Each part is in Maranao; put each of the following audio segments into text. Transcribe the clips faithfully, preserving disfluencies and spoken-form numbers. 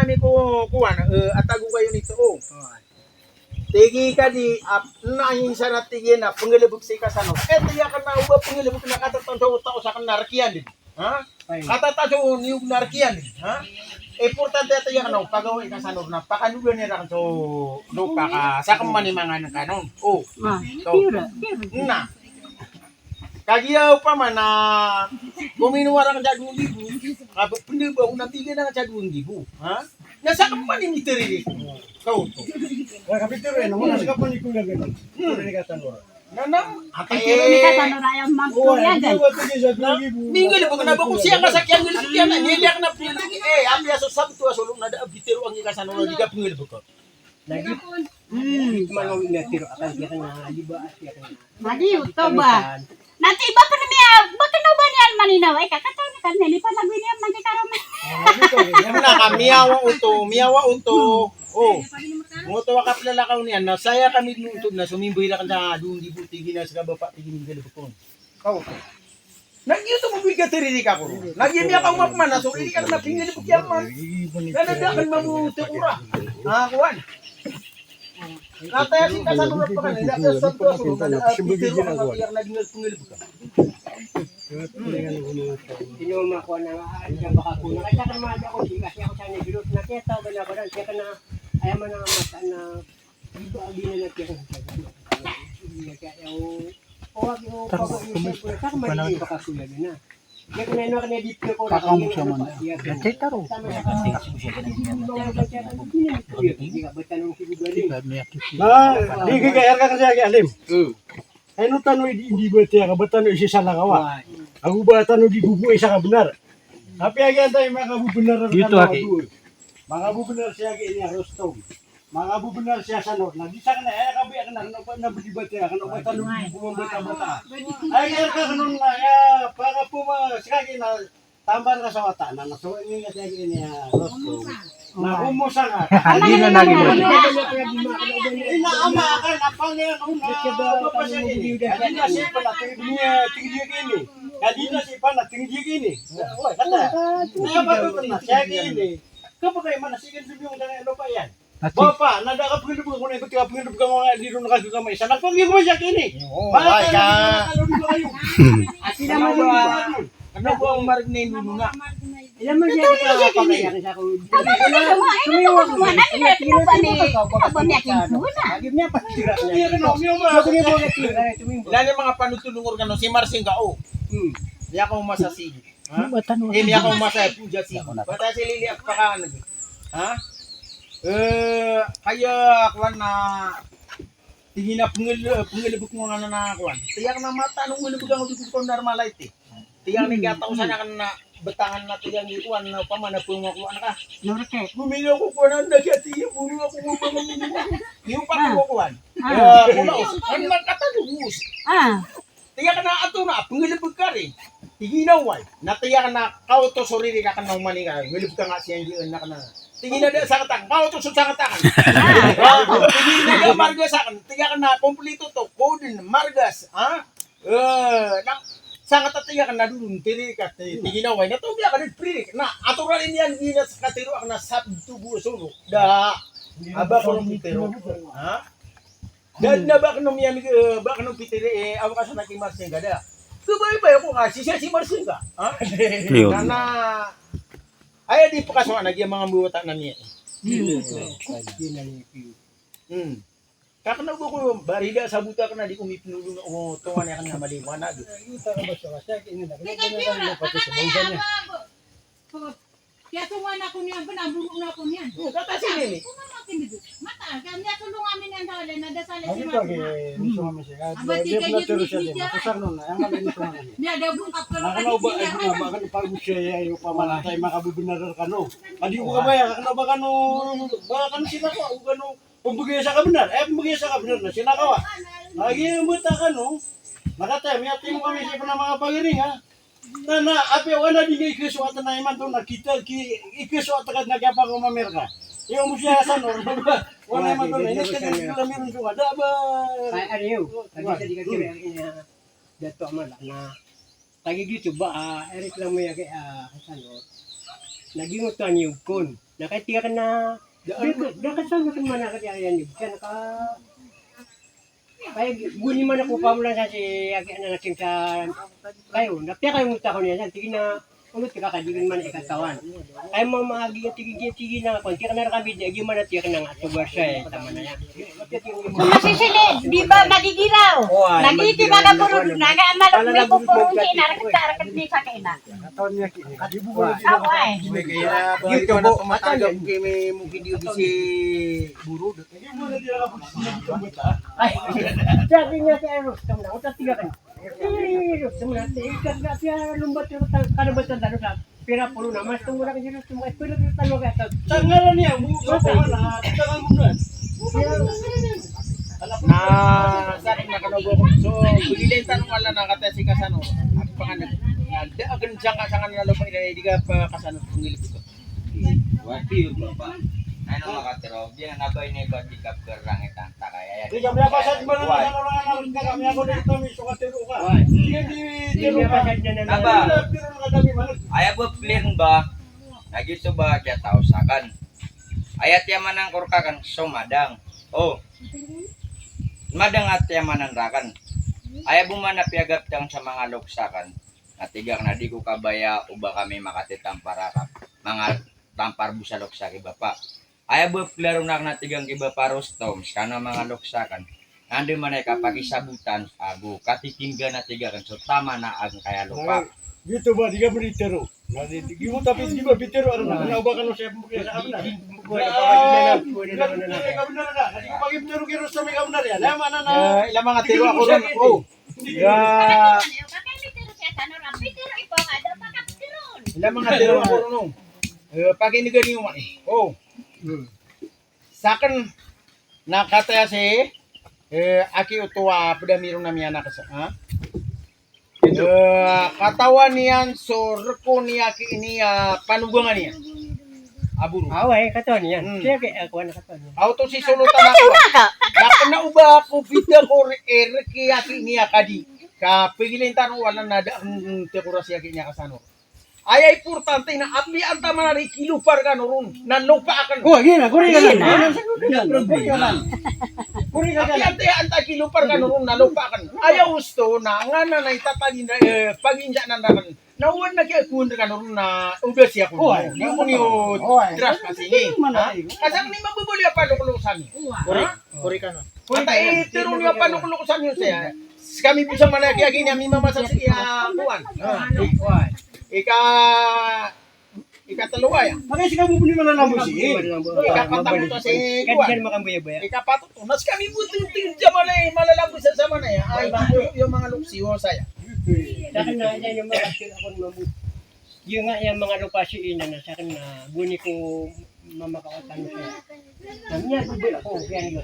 ami ko kowan, eh, atago kayo nito, o. Tigi ka di, ap, na insan a tigi na penggalebek si Kasanor. Eh, tigi ka na oba penggalebek na katataw o taw sa kena rekiyan di. Ha? Katataw o niyog na rekiyan di. Ha? Importante a tigi ka na pagawa i Kasanor na pakandogan iran so lopa ka sa kemani mangan kanon. O. Ma, so, pira, pira. Na. Kagiya opama na kominowa ran sa dowa nggibo, ka pendeba o na tig iyan a sa dowa nggibo, ha? Na sa kemani miteri ko kaoto. Wala ka pitero iyan, wala sa kemani ko gagan. Hmm. Pitero ni Kasanor. Na, na, atay. Pitero ni Kasanor aya mambo iyan. Na, minggalebek na ba ko siya ka sa kiyanggalebek iyan, na, nilak na pingalebek. Eh, apiya so sabto a solong na da a pitero anggi Kasanor, di ka penggalebek. Lagi. Hmm. Di man o inatiro akan kiyakana, di ba, kiyakana. Lagi, oto ba? Nati ba pen miya, ba kena ba niyan maninaw, ay, kakataw na kan, ni panagoy niyan mangkikarom. Na ka miyawa oto, miyawa oto. O. Ngoto a kaplalakaw niyan, na saya kami dn oto, na somimbay raken sa dowa nggibo, tig iyan a seka bapa, tig iyan a minggalebek on. Kaw. Na giyoto mambo i katariri ka ko. Na giya miyakaoma pman a so riri ka na pinggalebek iyan man. Na da aken mambo tekora. Ah, kowan. Kataya si Kasanor pkan, na da aken mambo tekora. Na da aken mambo tekora. Ino ma kowan na, ah, iya baka ko. Na kaya ka naman ako, di kasi ako sa negro. Na kaya tao ba na baran, kaya ka na, aya man ang mata na Taro, kami, kakam siya man. Dati taro. Na, di ka kaya ka kasi agi alim. Hmm. Ino tano i di, di ba tiya ka ba tano i sisalakawa. Ago ba tano di bubu isa ka benar. Tapi agi antay makabebenar. Dito, aki. Makabebenar siya agi ini Rostom. Makabebenar siya sa Nor. Na di sa kena, eh, kabi aken na, na, na bedi bati aken, na bata, na bumabata-bata. Ay, er ka kenon na, ya, para puma, sekali na, tambar ka sa wata, na, na, so, ini, ya, ini, ya, Rostom. Na, omo sangat. Adi na lagi mo. Ina ama ka na pale na, na, bapa sa ini. Adi na si pa na tinggi, tinggi ini. Adi na si pa na tinggi ini. Wah, kata. Na, apa tu na siya ini? Kapag ay mana sigan sa biyong dang ano pa yan? Bapa, na da ka pagilibag ko na, ibat ka pagilibag ko na, di ron ka kamay. Sana pag yung masyak ini. Oo, ay ka. Ati na mo ba? Ano ba ang margin na yun na? Ilan man siya ka pagkakita sa ko? Sumiwa ko. Lagi niya pa tira. Ilan yung mga panutulong organo, si Marsing ka, oh. Hmm. Di ako masasig. Ha? Eh, di ako masasig. Bata si Lili, ako pa ka, ano, ha? Eh, kaya, kuwan na, tingin na pengel-, pengelebek mo nga na, kuwan. Tiyak na mata, nung ngelebek ang ulit ko normal iti. Tiyak ni kaya tao sana kan na betangan na tiyak ni kuwan na pamana pengakuan ka. Norte. Bumili ako kuwan na dagi ati, bumili ako kuwan. Yung pa ko kuwan. Ah. Ya, kuwan. Ano man kata lubos. Ah. Tiyak na ato na pengelebek ka rin. Tiginaw ay. Na tiyak na kaoto soriri ka kan na umani ka. Ngelebek ka nga siya yung na kana. Tigina da sa katan. Kaoto so sa katan. Tigina da marga sa kan. Tiyak na kompleto to. Koden, margas. Ha? Eh, na, sangat a tiyak na dulun, tiri ka, ti-, tiginaw ay, na to biya ka di piri, na, atoran iyan gina sa katiro, ak na sabto bo solo, da, aba ko nung pitiro, ha? Da, na ba ko nung iyan, eh, ba ko nung pitiri, eh, awa ka sa naki Marsing ka da. Kabay ba ako nga, si siya si Marsing ka, ha? Yun. Na, na, ay, di pa kaso, anak, yung mga buwata na niya, eh. Hmm. Kakna bo ko barida sa buta kna di ko mipnulong o tongan iyan kna maliwanag. Kiyasongan ako niyan, pnaboro na ako niyan. Hmm, kata sini ni. Mata, kaya niya tulong amin yan dali, na dasali si Mama. Aba, tiga niya, tiga niya. Nakana ba, ay, na ba, kan pag-usaya, yung pamanatay, makabubenar kano. Adi ko kabaya, kakna ba kano, ba kano sila ko, kano, Pembegay sa kabnar, eh, pembegay sa kabnar na sinakawa. Lagi ang buta ka, no? Nakataya, miyatimo kami sa pnamanga pangiring, ha? Na, na, apiya wana di nga ikesoat na imanto na kita, ki, ikesoat ka na kiyapangoma Amerika. Iyo mo siya sa, no? Wana imanto na, ini ka na kami rin sa wada ba? Ay, ano yun? Tadi sa di ka kira, Dato Amal, na Tagi gito ba, ah, reklamo iya kay, ah, kasano. Nagingotan iyo kon. Na kay tiyak na, da, da kasano kon mana ka di ayan iyo. Kaya naka, kaya guni mana ko pamulan sa si, agi, anak natin sa, kayo, na piya kayo nguta ko niya, sa, tigin na, ulo tika ka, di guni mana ikatawan. Kaya mama, agi, tigin, tigin, tigin na, kon, tiyak na rakabid, agi mana tiyak na nga, tubar siya, eh, tama na yan. Kung masisilid, di ba magigiraw? Nagiti magaborodo na, nga amalok may kukurunti na, rakit ka, rakit di sa kaina. Awa, eh. Dito po, matagal kami mo video di si Burod. Ay, sabi niya si Eros, tama na, utat tiga ka na. Eros, tama na, ikat na siya, lumbat yung kata-, kalabatan talo sa Pira polo na mas tunggu na kasi mas tunggu, pira pira talo ka. Tangalan niya, mo, mo, na, tangal mo na. Na, sa akin na kano bo. So, pagilay tanong wala na kata si kasano. At pangalan, na, da, agan siyang kasangan na lupa, hindi ka pa kasano, pangilip ito. Wati yun, Papa. Ano nga katero? Di na nabay na iba, di ka perang itan. Di ka miyapasad ba na, na, na, na, na, kami ako dito, may sukat tiro ka. Di ka di, di ka miyapasad na, na, na. Aya bo plirn ba, na giyoto ba kiyataw saken. Aya tiyamanan ko rkaken so madang. O. Madang a tiyamanan raken. Aya bo man a piyagaptang sa manga loks aken. Na tig aken a di ko kabaya o ba kami makatitampar a ka, manga tampar bo sa loks aki, Bapa. Aya bo a pklaro aken a tig aken ki Bapa Rustom, skano a manga loks aken. Na anda man i kapakisabotan ago katitimgan a tig aken so tama na angkaya lopa. Giyoto ba, di ka mritero. Na di, di, giyoto ba, di ba, bitero, aron na, na, o ba kano siya pembegay sa kabnar. Kabnar ka, di ko pagibtero ki Rustom i kabnar iyan. Aya maana na. Ila manga tero ako ron. O. Ya. Ila manga tero ako ron. Eh, pakinggan niyo, eh. O. Saken na kataya si, eh, aki oto a ped a miron a miyanak sa, ha? Eh, katawan iyan so reko niyan ki ini a panogangan iyan. Aboro. Awa, eh, katawan iyan. Hmm. Kaya, kaya, ako na katawan iyan. Aw, to si Solo. Katawan iyan, Tanaka. Maka na o ba ako pita ko re-, eh, reki aki niya kadi. Ka pigilin tano wala na da, hmm, hmm, te ko rasi aki niya kasano. Aya importante na apiya antaa man a di kilopa rekano ron na lopa aken. Oh, gina, kori ka. Gina. Kori ka. Kori ka. Apiya antaa, antaa kilopa rekano ron na lopa aken. Aya osto na ngana na itatagi na, eh, paginja na ndaken. Na wan na kiyakuwan rekano ron na oda siya ko. Oh, di mo niyo trust kasi ni. Ha? Kasi ni mababali a palokolok sami. Kori, kori kano. Ata itero niyo a palokolok sami saya. Sekami bo sa manaya kiyagini ami mamasa siya kuwan. Ika, ikatelo aya. Makaya seka bo bo ni malalambos. Ikapat ako to si kuwan. Ikapat ako to. Na sekami bo tingting sa manaya, malalambos sa manaya. Ay, iyo manga loks iyo saya. Sa aken na, iyo manga loks ako na mambo. Iyo nga iya manga loks iyo na, na sa aken na guni ko mamakawatan saya. Na miyagogoy ako, kaya niyo.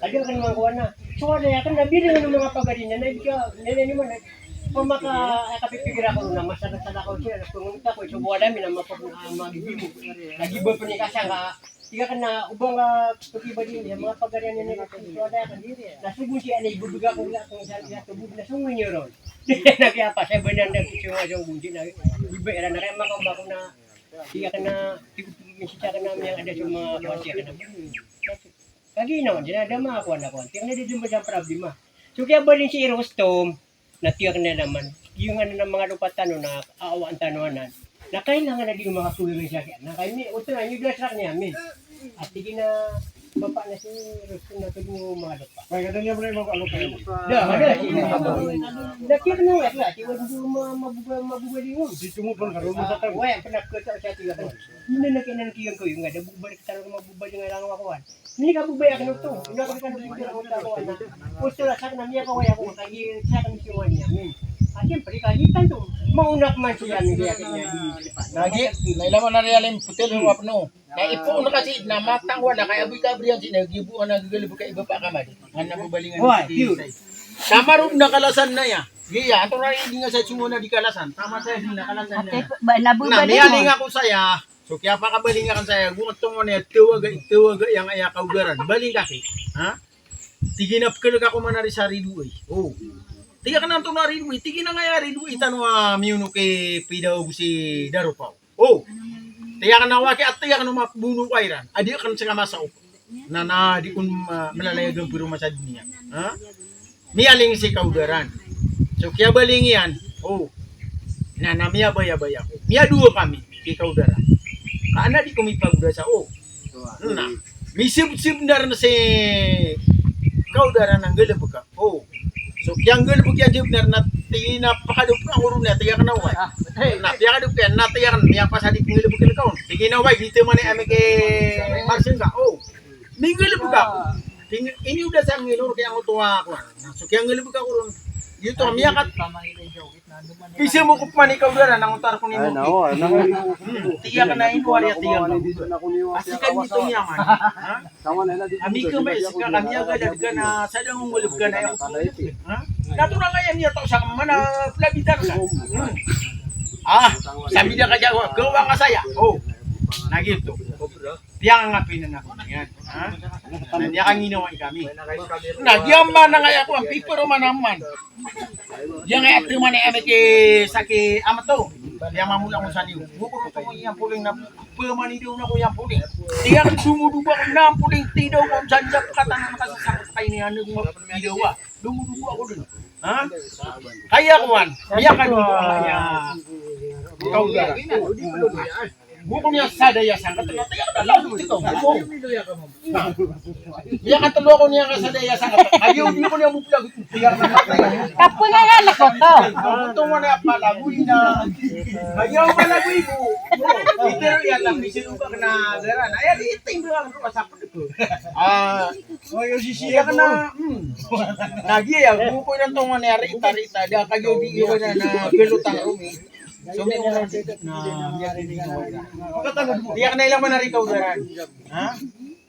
Adi aken manga kowan na. So, adi aken na bilang ng mga pagari na, na ibig ka, na, na, na, pamaka, eh, kapipikir ako na, masakit sa lakaw siya, na, kung unta ko, so, wala, mina, mapag-, ah, magigibo. Nagibo pa ni kasang, ah, tiga ka na, ubang, ah, pagibali niya, mga pagari niya, na, so, adi aken, na, sugun siya, na, ibubig ako, na, kung saan siya, tubog na, sungun niyo ron. Na, kaya pa, sa, banan na, so, so, gunji na, iba, era, na, kaya, makambako na, tiga ka na, tiga ka na, may ada, so, mga, kaya ka na, Kaginawan, di na da makakowa na kowa. Tiyak na di dun ba sa problema. So, kiyabaling si Rustom, na tiyak na naman, iyo nga na manga lopa tano na aawaan tano anan. Na kailangan na di makakowa sa kaya. Na kami, oto na, iyo da sa kanya, amin. At sige na, bapa na si Rustom na pwede mo manga lopa. Ay, kada niya pala yung manga lopa yun. Da, da, sige na. Da, tiyak na nga, tiyak na, tiyak na, mabuga-, mabuga-, mabugaling mo. Di tumupon ka, rumah sa tabi. Wala, pernah kita sa tiyak na. Hindi na kailangan kiyang ko, yung nga, da, bubalik tano, mabugaling nga lang ako, ah. Ini ka bobay aken oto. Ino aken kan bobay aken oto. Oto la sak na miyakaway ako, kay sak na misiwani amin. Ah, siyempre, kagitan to. Mauna ko man sila ni kaya kanya di. Lagi, na ila man na riyalim putil, hmm, wapno. Na ipoon ka si, na matang wala, kaya boy ka briyan si, na gibo ka na gagalbo ka iba pa kamad. Nga na bobalingan. Wah, si yun. Sama ron na kalasan na ya. Giya, ato ra di nga sa sungo na di kalasan. Tama saya di na kalasan na. Ate, ba, na, na bobaling mo. Miyaling ako saya. So, kiyapakabaling aken saya, go tongon iyan, tawaga, tawaga iyan aya kawdaran. Baling ka ki, ha? Tig iyan a pekelek ako man ari sa ridoay. O. Tig aken antonaa ridoay, tig iyan a aya ridoay tano a miyonok i pidaw si Daropaw. O. Tig aken a waki a tig aken a mabono ka iran. Adi aken seka masaop. Na, na di kon, ah, malalay a gampero man sa doniya. Ha? Miyaling si kawdaran. So, kiyabaling iyan, o, na, na miyabayabaya ako. Miyadowa kami ki kawdaran. Ka an a di ko mipagoda sa, o. Na, misebseb nar na si kawdaran a nggalebek ka. O. So, kiyanggalebek iyan di benar na tig iyan a pakadop ka ngoro niya, tig aken a wai. Na, piyakadop iyan, na tig aken, miyapasad i penggalebek iyan ka on. Tig iyan a wai, di te man i ami ki Marsing ka. O. Minggalebek ako. Ini oda sa ngilor kiyang oto ako. So kiyanggalebek ako ron. Giyoto, miyakat. Pisa mo ko pman i kawdaran, na ngotar ko nimo. Tig aken a ino ari a tig aken. Asi ka nito niyaman. Ha? Ami ka ba, seka kami a galad ka na, sa da nggalebek ka na, ha? Natural a aya miyataw sa kami na, pelabitar ka. Hmm. Ah, sa mida ka diyan, gawa nga saya. O. Na giyoto. Piyangangapinan ako niyan, ha? Na di akan ginawai kami. Na di aman na ngaya ko, an pipero man aman. Di angaya teman i ami ki saki amato. Di aman mula ko saniyo. Bukor oto ko iyan poling na pemanidaw na ko iyan poling. Di akan sumuduba ko na poling tidaw ko sa diyap katan na kasasakot kay ni anu ko tidaw a. Dumuduba ako dun. Ha? Kaya ko an. Iya kan ko ya. Ikaw ya. Bukon iyan sa daya sangkat na, tiyak na lago, tiyak na lago. Iya ka telo ako niyan ka sa daya sangkat. Ayaw di ko niyan muplag, tiyak na matay. Kapo na nga, lako to. Ito mo na pala, lago ina. Ayaw pala, lago ibo. Ito yan lang, may sinuka ka na, dara na. Ayaw, iting doon, ano, kasapot ito. Ah, tiyak na, hmm. Lagi ya, buko iran to nga niya, rita, rita, da kayo di iwan na, na, pelotang rumi. So, may oras na, na, tiyak na ilang man na rita, udaran. Ha?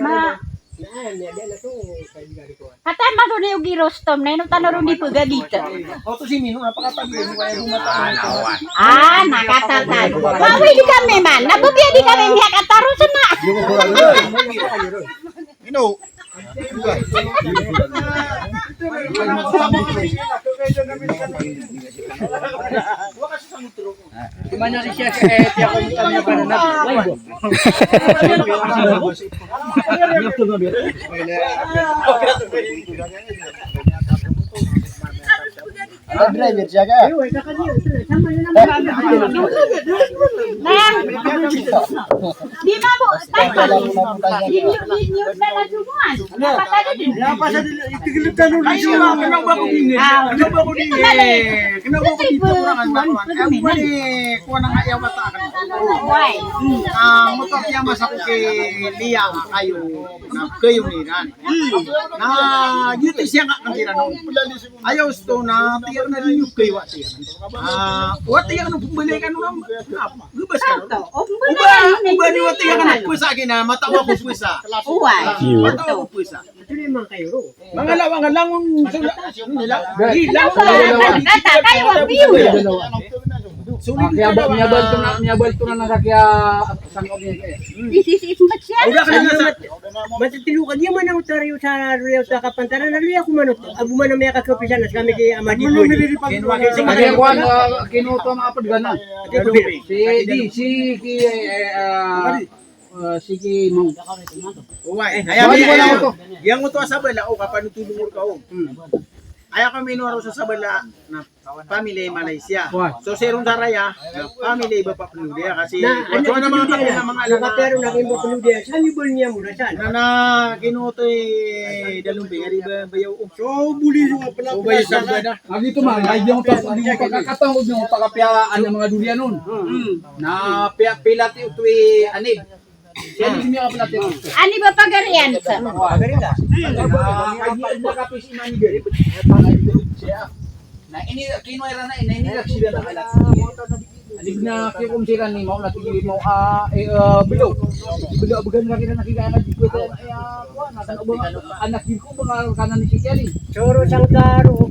Ma, kata maso ni Ogi Rostom, na ino tano ron di pagagita. Ah, na kata tano. Mawi di kami man, na bobia di kami miyakataros na. Ino? Driver siya ka? Di ba po? Di, di, di, di, di, Aya osto na tiyak na liyo kay wa tiyak. Ah, wa tiyak na pembalikan na. Gabas ka. Uba, uba ni wa tiyak na pesa kina, matawa ko pesa. Uway. Matawa ko pesa. Mangala, mangala, ngon, nila. Kaya wa piyo. Kaya ba, miyabal to na, miyabal to na na kaya, sangkot niya. Isi, isi, isi, isi, isi, Matitilo ka, di man ako tariyo sa riyo sa kapantaran, na riyo ako manot. Abo man a miyakakapisan na sa kami ki Amadi Boy. Kaya kuwan, ah, kinuto mga pagana. Si, di, si, ki, eh, eh, ah, ah, si ki Mang. Uway, aya, aya, aya. Yang oto a sabala, o, kapanotol ka, o. Aya kami ino aro sa sabala na pamilya i Malaysia. Wah. So, siron sa raya, na pamilya i Bapa Penodia, kasi na, ano, mga kapatid na mga anak. Kapatid na Bapa Penodia, saan yung bol niya mula, saan? Na, na, kinuto i Dalompi, nga di ba, bayaw, oh. So, buli yung pala. So, bayaw sa bada. Agi to, ma, ay, yung pag-, yung pagkakataon ko, yung pagkapiya, ano, mga durian nun. Hmm. Na, piya, pilat yung tuwi, anib. Ani ba pagarian sa? Na ini kino ira na ini, ini na sila na kala. Ani na kikom sila ni mau na tigil mau, ah, eh, ah, belo. Belo, bukan lagi na nakikita na di ko, eh, ah, kuwan, anak ko ba nga kanan ni si Kelly? Choro sangkaro.